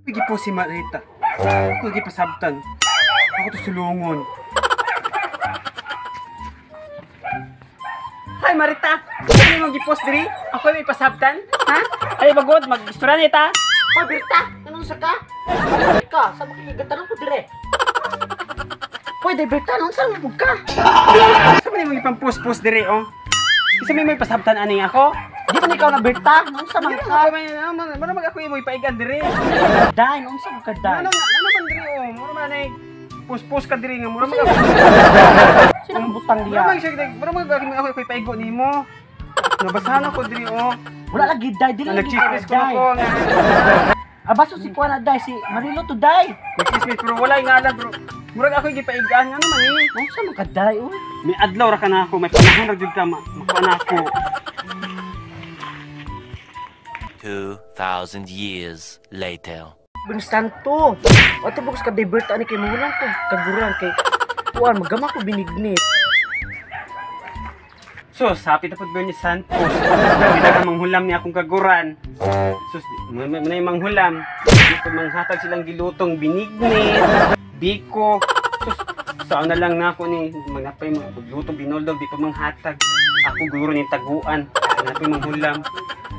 Gipost si Marita. Ako gipasabtan. Ako to sulungon. Hi Marita! Ano yung gipost diri? Ako may pasabtan? Ha? Ay bagod, mag-istorya ni ta. Hoy Berta, anong sa ka? Ano ka? Sa makikigatanong ko dire. Hoy, day Berta, anong sa mo ka? Sa man imong ipang-post-post diri oh? Isa may may pasabtan aning ako? Di man ikaw na Berta, anong sa man ka? Mara mag ako imo ipaigan diri. Day, anong sa ka day? Ano ano man diri oh? Mura man ay post-post ka diri nga mura mag ako. Sino ang butang diya? Mura mag siya, mura mag ako ipaigo nimo. Nabasahan ako diri oh. Wala lagi day, dili lagi Nagchismis ko ako nga. Abaso si Kuana day, si Marilo to day. Nagchismis pero wala nga alam bro. Murag ako gipaigaan ano man ni. Anong sa man ka day oy? May adlaw ra ka na ako, may panahon ra jud ka makuha na ako. 2,000 years later. Binisanto. Ato bukos ka day Berta ani kay mahulang ko kaguran kay kuan magama ko binignit. Sus, happy na po Bernie Santos. Hindi manghulam ni akong kaguran. Sus, manay manghulam. Dito manghatag silang gilutong binignit, biko. Sus, saan na lang na ako ni manapay mga paglutong binoldog, di pa manghatag. Ako guro ni taguan. Manapay manghulam.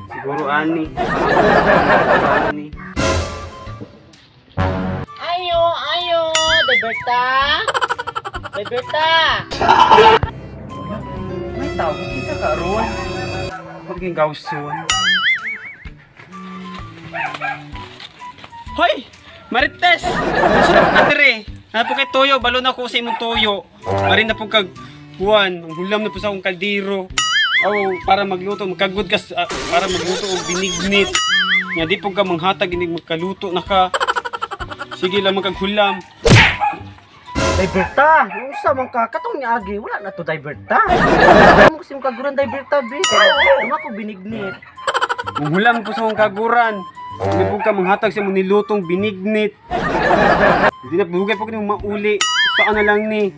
Siguro ani. Ani. Ayo, ayo, day Berta. Day Berta. May tao, kinsa ka ron? Huwag yung gawson. Hoy! Marites! Gusto na po ka dire. Ano po kay Toyo? Balo na ako sa imong toyo. Marin na po kag kuwan. Ang hulam na po sa akong kaldero. Aw, para magluto, magkagod ka para magluto og binignit. Nga di po ka manghatag inig magkaluto na ka. Sige lang magkaghulam. Day Berta, yung sa man ka katong niagi, wala na to day Berta. Ano mo kasi mong kaguran day Berta be? Kaya ko binignit. Ang hulam po sa akong kaguran. Hindi po ka manghatag sa imong nilutong binignit. Hindi na bugay po kini mauli. Saan na lang ni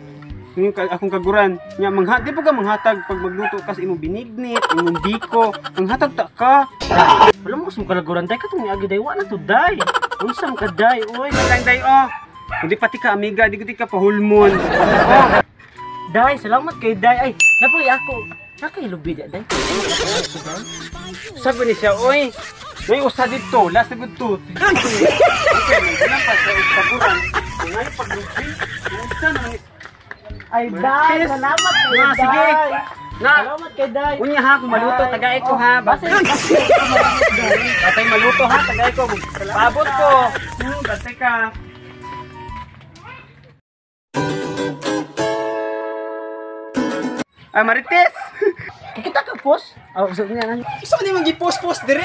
yung akong kaguran. Nya manghat di po ka manghatag pag magluto ka sa imong binignit, imong biko. Manghatag ta ka. Day, wala mo kasi mong kalaguran day katong niagi day, wala na to day. Unsa man ka day, oy. Lang day oh. Hindi pati ka amiga, di ko di ka pahulmon. Oh. Day, salamat kay day. Ay, napoy ako. Nakailubi di day. Sabi ni siya, oy. May usa dito, last na good to. Okay, man pa sa kaguran. Ngay paglubi. Usa man is Ay, day, salamat kay Na, day. sige. Na. Salamat kay day. Unya ha, kung maluto, tagay ko ha. Basta, basta, Tatay maluto ha, tagay ko. Paabot ko. Basta ka. Ay, Marites! Kikita ka, post? Oh, so, nga, Saan ni mong gipost-post dire?